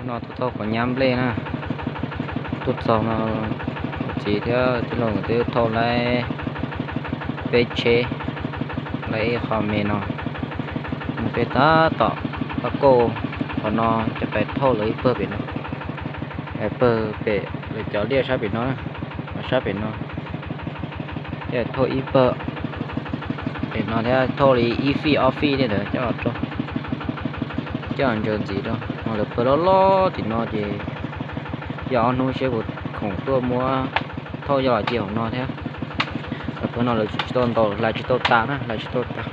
No tuaj thauj quav nyab nplej na. Tuaj txog no, txiv thiab tij laug nkawd twb thauj lawm peb tsheb, lawm ib qho me no. Peb tab tom pab kauj qhov no, coj pais thauj lawv ib pawg pem no, pawg pem lawv cov liaj sab pem no, sab pem no. Coj thauj ib pawg pem no thiab, thauj li ib fij ob fij li ntawd coj los rau, coj los ntsaws ntxiv rau. Ho lawv pawg loj loj tim no ces yog ob hnub seb puas khoom tuaj muab thauj coj los cia hauv no thiab. Lawv pawg no lawv tsis tau ntaus, hlais tsis tau tas na, hlais tsis tau tas.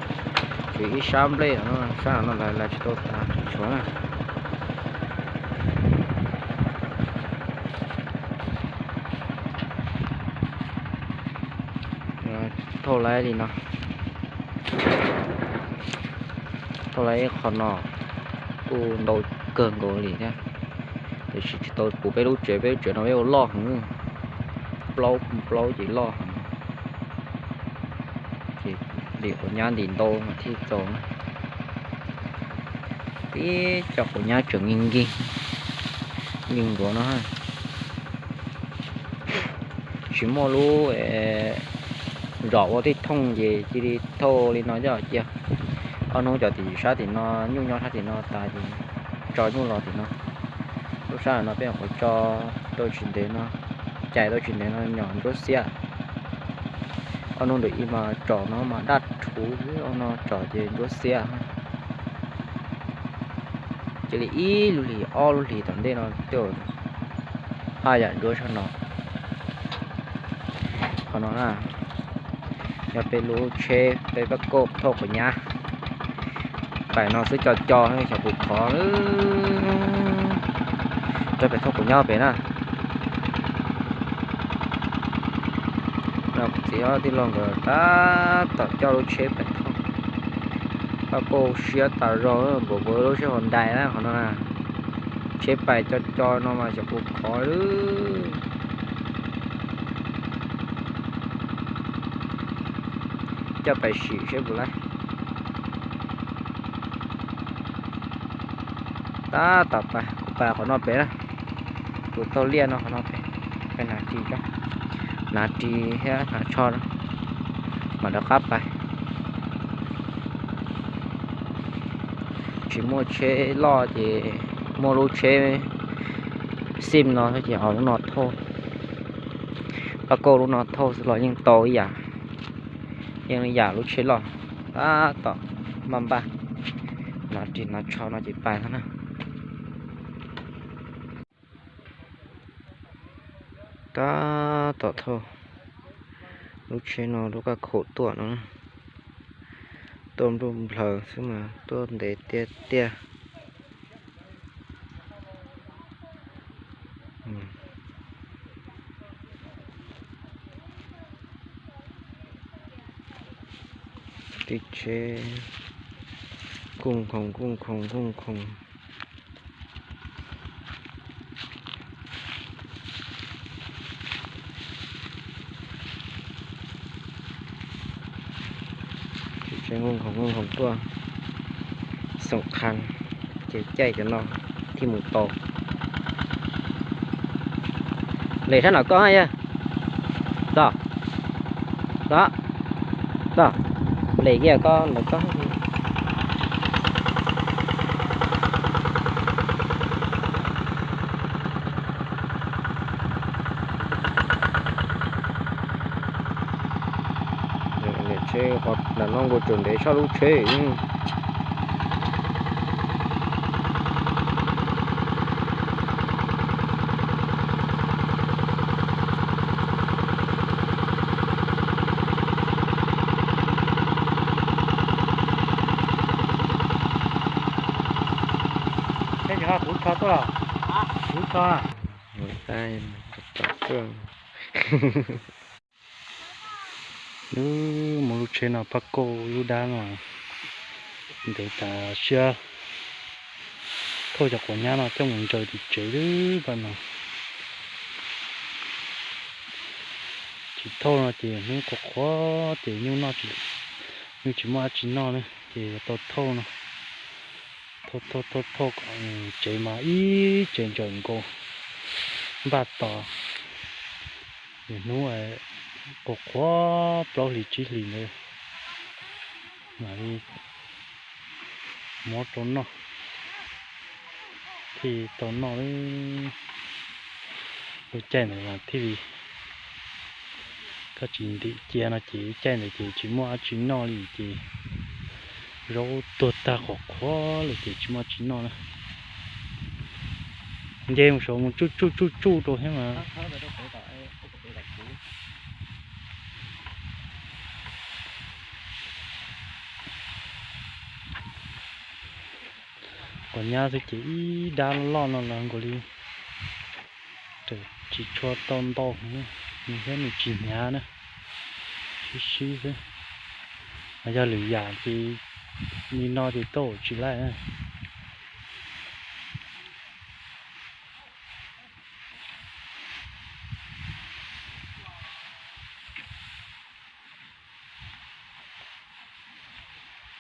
Tshuav ib sab nplej no, sab no hlais tsis tau tas tshuav na. Thauj lawm li no, thauj lawm ib qho no kuj ntau kawg nkaus li thiab. Tiam sis tsis tau puv peb lub tsev, peb lub tsev no peb ua loj heev, plaub plaub ces loj heev. Ces ntim quav nyab ntim ntau mas thiaj txaus. Tib co quav nyab tseem nkig nkig nkaus no. Tsis muaj lub zos ua tej thooj ces cia li thauj li no coj cia. Ob hnub cov tim sab tim no, nyuj nyob sab tim no tas ces tso nyuj los tim no. Lub sab no peb nyuam qhuav tso tau tsis ntev no, cais tau tsis ntev no nyom ntsuab xiab. Ob hnub ntawm ib mas tsom no mas daj rhuv, ob no tsom ces ntsuab xiab. Cia li ib lub hlis ob lub hlis tom ntej no twb haj yam ntsuab sab no. Qhov no na, yog peb lub tsheb peb pab kauj thauj quav nyab. Pais no xwb co co xyov puas khov. Rau pem thauj quav nyab pem na. Kuv txiv ob tij laug nkawd tab tom coj lub tsheb pais thauj. Pab kauj siab tas zog, npaum nkaus lub tsheb Hyundai na qhov no na. Tsheb pais co co no mas xyov puas khov. Coj pais sim seb puas laib. Tab tom pais, kuv pais qhov no pem na. Kuv taug liaj no qhov no pem, pais hnav ris, hnav ris thiab hnav tsho no mam rov qab pais. Tsis muaj tsheb loj ces muaj lub tsheb xim no ces ho lub no thauj. Pab kauj lub no thauj xwb los yeej tau ib yam, yeej ib yam lub tsheb loj. Tab tom npaj npaj hnav ris hnav tsho no ces pais no na. Tab tom thauj lub tsheb no lub kaj khaum tuaj no, tuaj npluj nplaws xwb mas tuaj ntev tiag tiag. Tib tsheb kuj nkhoos kuj nkhoos kuj nkhoos. Tib tsheb kuj nkhoos kuj nkhoos tuaj, xoom qha ces caij cov no thiaj mus tau. Lem sab nram koj yog, txog, txog, txog, lem kiag koj ntawm koj. Tsheb qhov nram no nkaus tseem ntev tshaj lub tsheb. Tsheb kuv tho tuaj los, kuv tho. Lub mus lub tsheb no pab kauj lub dab no ntev tas siab. Thauj cov quav nyab no coj mus ntsaws tim tsev lub pab no. Tsis thauj no ces hnub qhuav qhuav ces nyuj noj, nyuj tsis muaj dab tsi noj na ces yuav tau thauj no. Thauj thauj thauj thauj kom tsev mas ib tsev ntsaws nkaus, npaj tos hnub qhuav qhuav plaub hlis tsib hlis ntawd mam li muab rau noj, thiaj tau noj. Lub caij ntawd mas thiaj li, koj tsis ntim cia no ces caij ntawd ces tsis muaj dab tsi noj li ces zaub tuag tag qhuav qhuav lawm ces tsis muaj dab tsi noj na. Nce mus saud mus tsuj tsuj tsuj tsuj rau thiab mas. Quav nyab xwb ces ib dab loj no los nkaus li tsis tshua tau ntau, nws thiab nws tsis hnyav na, sib sib xwb. Yog lwm yam ces li no ces tuaj tsis laij.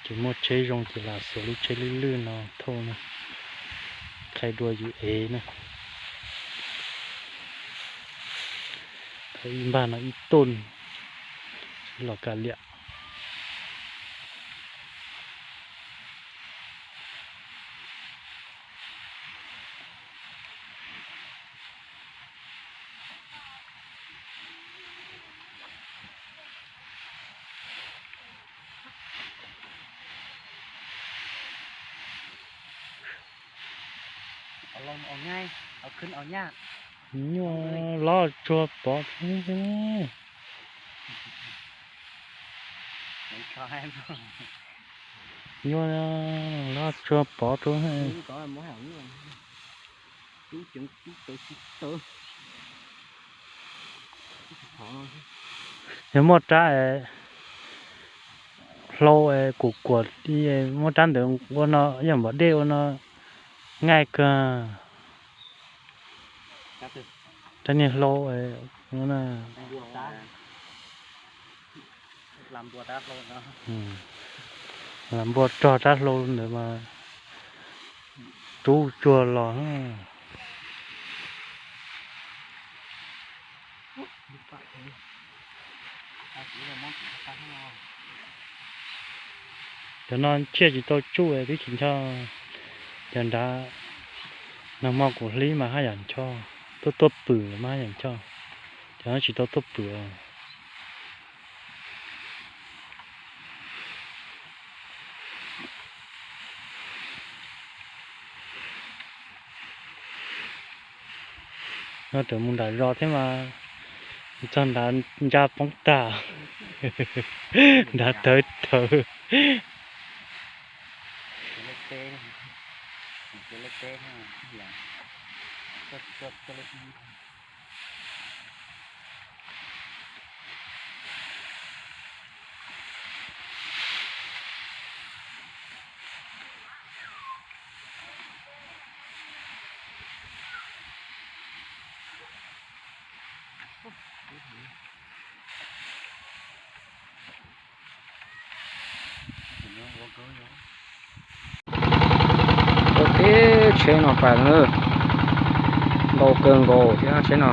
Ces muaj tsheb zoo ces lam xuas lub tsheb lwj lwj no thauj na, qhia dua yus ev na. Thauj ib npag no ib tuj los kav liam. Nyuaj los tsuag pov. Nyuaj los tsuag pov rau. Yog muaj rab hlau kuv kuam, muaj rab ntawd ua no yog npam dej ua no, nqaij kawg. Rab niag hlau, lam npua rog rab hlau ntawd mas rub tsuag los. Cov no tsiaj tsis tau tsuj twb tsis ncho. Cov nrad, nag hmo kuv hlib mas haj yam ncho, tuaj tuaj pwm mas haj yam ncho. Cov no tsis tau tuaj pwm. No raws mus nram zos thiab mas txog nrad ntsa poob tag, nrad tawv tawv. Ua teb tsheb no pais na, ntau kawg nkaus thiab tsheb no.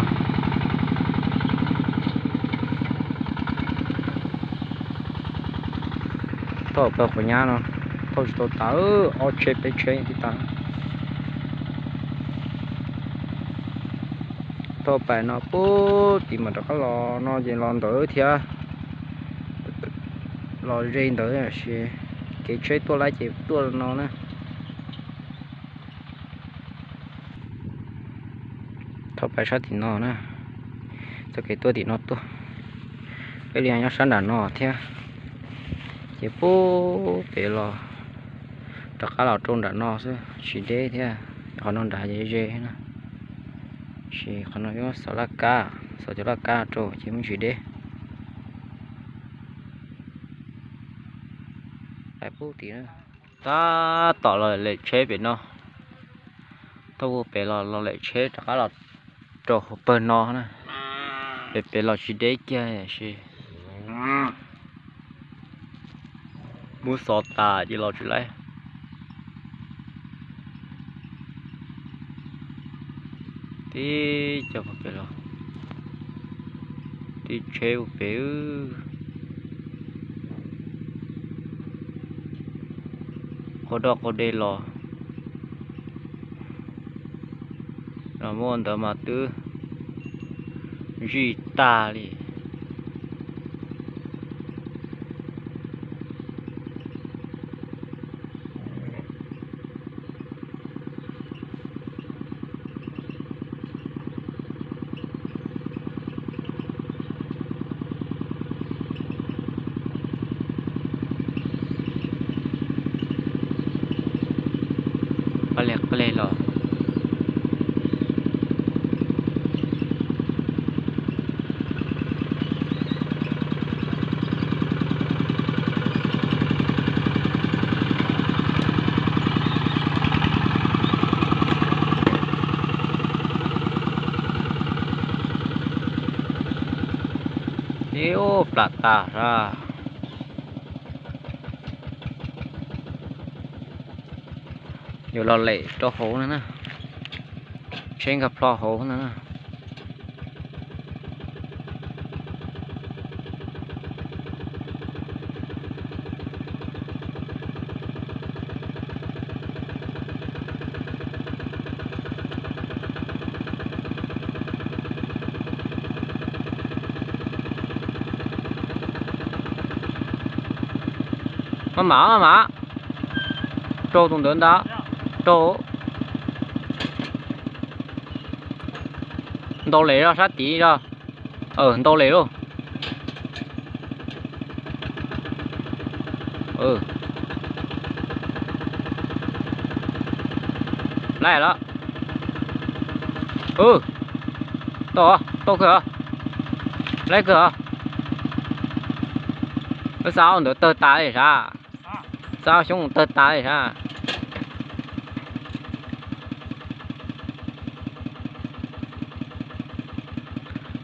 Thauj pawg quav nyab no, thauj tsis tau tas, ob tsheb peb tsheb thiaj tas. Thauj pais no puag tim mas rov qab los no ces los ntawd thiab, los ze ntawd tiam sis kev tsheb tuaj lawm ces tuaj no na. Thauj pais sab tim no na, txoj kev tuaj tim no tuaj, peb li nyob sab nram no thiab, ces puag pem los rov qab los rau nram no xwb tsis deb thiab. Qhov no nrad ze ze na, sis qhov no yuav xov laj kab, xov cov laj kab rau ces muaj tsis deb. Pais puag tim na, tab tom los lem tsheb pem no, thauj puag pem los los lem tsheb rov qab los rau hauv pawg no na. Pem pem los tsis deb kiag tiam sis muab xov tas ces los tsis laib. Tib co pem los, tib tsheb ua pem, qaug doj qaug dej los, los muaj ntawd mas twb zij tag li. Qab lig qab lig los. Ib ub plam tas sab. Yuav los lem rau hauv no na, tsheb nkag plho hauv no na. Maj mam, maj mam, rau tus ntawd ntag, rau. Ntau lem los sab tid los, ntau lem lauj. Laij los, tau, tau kawg os, laij kawg os. Lub xav ntawd tawg tas li sas, xav xyoob tawg tas li sas.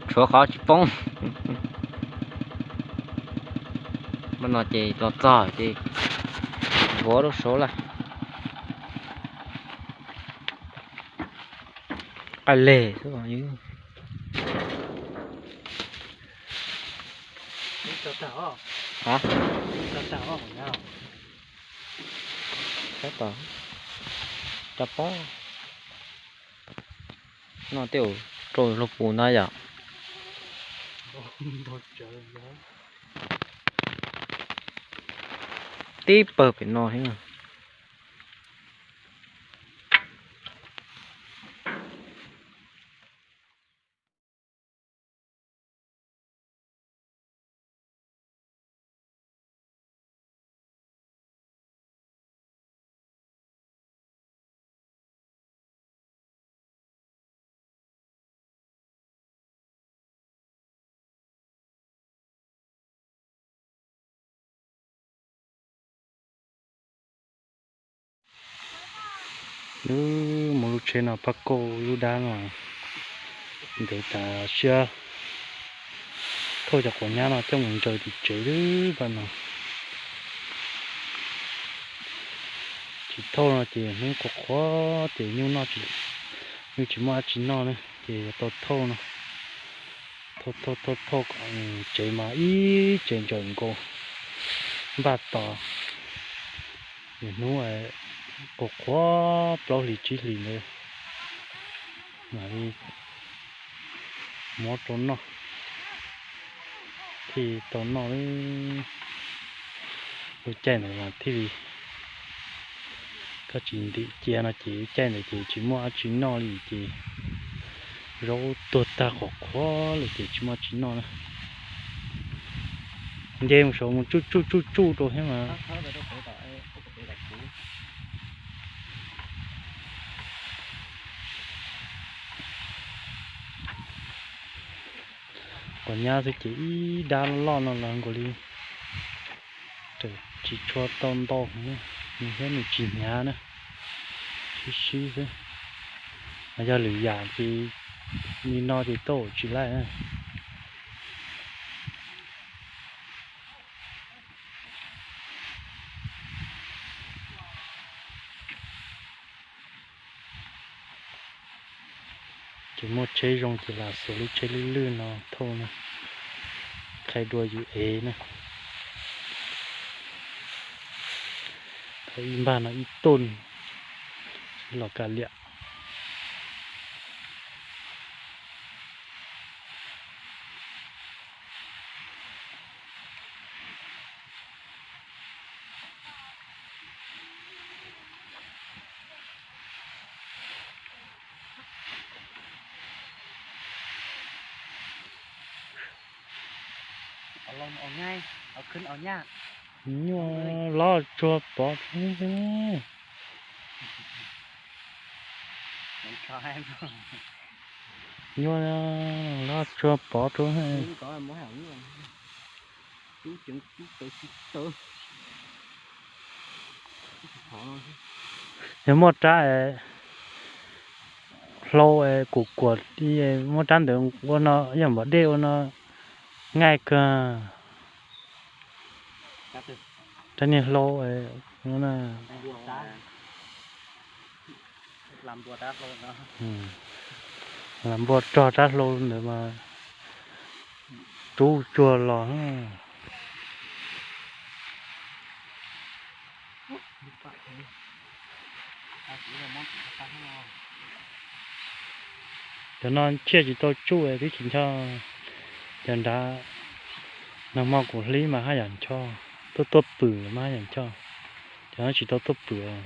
Tshuav qhov tsis poob. Mas no ces los txog ces nthuav rau saud lawm. Qai leg xwb. Sab tom, rau pab no tej zaum rau luag pus ntag yom. Tib pawg pem no thiab. Lub, mus lub tsheb no pab kauj lub dab no ntev tas siab. Thauj cov quav nyab no coj mus ntsaws tim tsev lub pab no. Tsis thauj no ces hnub qhuav qhuav ces nyuj noj, nyuj tsis muaj dab tsi noj na ces yuav tau thauj no. Thauj thauj thauj thauj kom tsev mas ib tsev ntsaws nkaus npaj tos. Hnub qhuav qhuav plaub hlis tsib hlis ntawd mam li muab rau noj, thiaj tau noj. Lub caij ntawd mas thiaj li, koj tsis ntim cia no ces lub caij ntawd ces tsis muaj dab tsi noj li ces zaub tuag tag qhuav qhuav lawm ces tsis muaj dab tsi noj na. Nce mus saud mus tsuj tsuj tsuj tsuj rau thiab mas. Quav nyab xwb ces ib dab loj no los nkaus li, tsis tshua tau ntau, nws thiab nws tsis hnyav na, sib sib xwb. Yog lwm yam ces li no ces tau tsis laij na. Muaj tsheb zoo ces lam xuas lub tsheb lwj lwj no thauj na, qhia dua yus ev na. Thaum ib npag no ib tuj, los kav liam. Nyuaj, los tsuag pov. Nyuaj, los tsuag pov rau. Yog muaj rab hlau kuam kuam, muaj rab ntawd ua no, yog npam dej ua no, nqaij kawg. Rab niag hlau no na. Lam npua rog rab hlau ntawd mas rub tsuag los. Cov no ntsia tsis tau tsuj twb tsis ncho. Cov nrad, nag hmo kuv hlib mas haj yam ncho, tuaj tuaj pwm mas haj yam ncho. Cov no tsis tau tuaj pwm.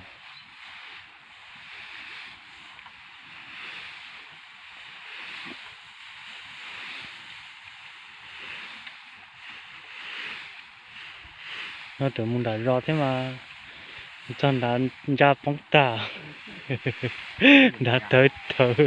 No tseem mus nram zos thiab mas, txog nrad ntsa poob tag, nrad tawv tawv.